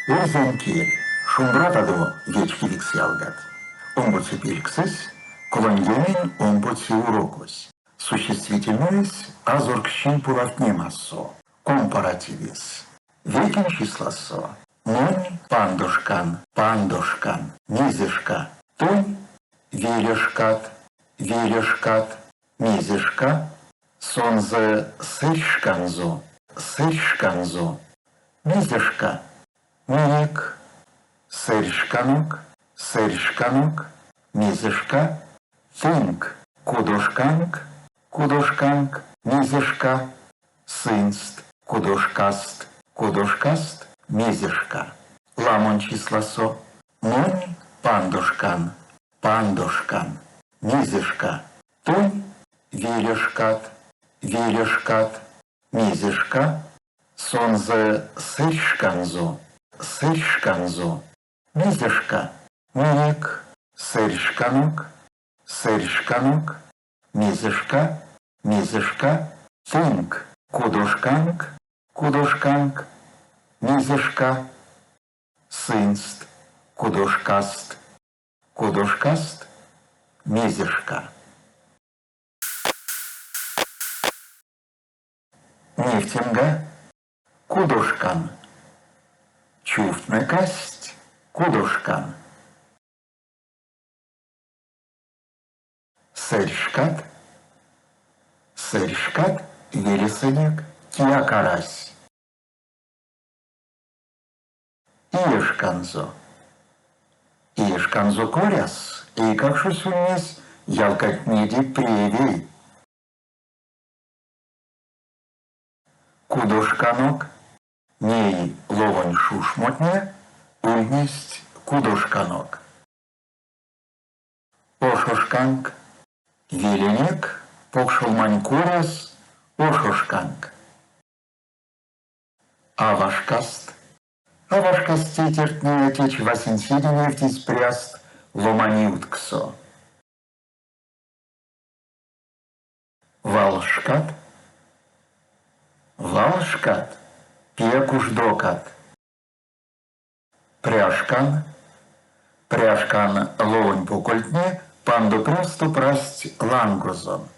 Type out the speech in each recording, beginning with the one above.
Эрзянь кель, шумбратадо, вечкевикс ялгат! Омбоце пельксэсь, 32 урокось. Существительноесь азорксчинь полавтнемасо, компаративесь. Вейкень числасо. Монь пандошкан, пандошкан, мезешка. Тонь велешкат, велешкат, мезешка. Сонзэ сэрьшканзо, сэрьшканзо, мезешка. Минек сэрьшканок, сэрьшканок, мезешка. Тынк кудошканк, кудошканк, мезешка. Сынст кудошкаст, кудошкаст, мезешка. Ламонь числасо. Монь пандошкан, пандошкан, мезешка. Тонь велешкат, велешкат, мезешка. Сонзэ сэрьшканзо, сэрьшканзо, мезешка. Минек сэрьшканок, сэрьшканок, мезешка, мезешка. Тынк кудошканк, кудошканк, мезешка. Сынст кудошкаст, кудошкаст, мезешка. Невтемга, кудошкан. Чувтнэ кассть кудошкан. Сэрьшкат, сэрьшкат велесэнек кияк арась. Иешканзо. Иешканзо коряс эйкакшось ульнесь ялгатнеде превей. Кудошканок, ней ловонь шушмотне ульнесть кудошканок. Ошошканк, веленек покшолмань коряс ошошканк. Авашкаст. Авашкаст тейтертне течи васенцеде невтизь пряст ломаньютксо. Валшкат? Валшкат, пек уш докат. Пряшкан? Пряшкан ловонь покольтне пандо прясто прасть лангозон.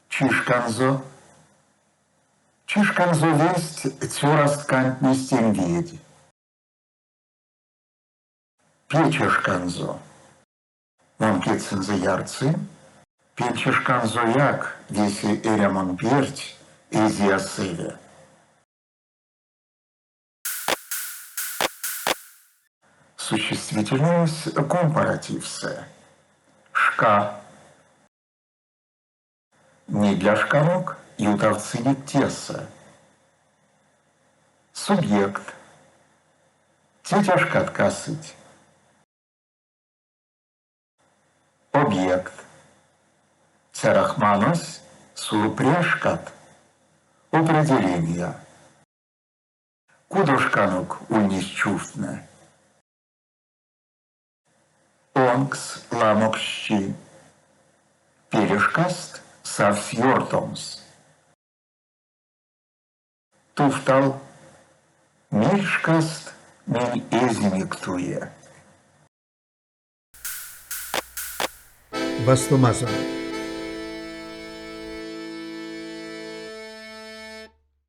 Чишканзо. Чишканзо весть цёраст кандтнесь тень ведь. Печешканзо. Мон кедьсэнзэ ярцы, печешканзояк весе эрямон перть эзия сэве. Существительноесь компаративсэ. Шка. Недляшканок ютавтсынек тесэ. Субъект. Тетяшкат касыть. Объект. Цярахманось сурпряшкат. Определения. Кудошканок ульнесть чувтнэ. Онкс ламоксчи. Пелешкаст савсь ёртомс. Тувтал. Мельшкаст минь эзинек туе. Вастомазо.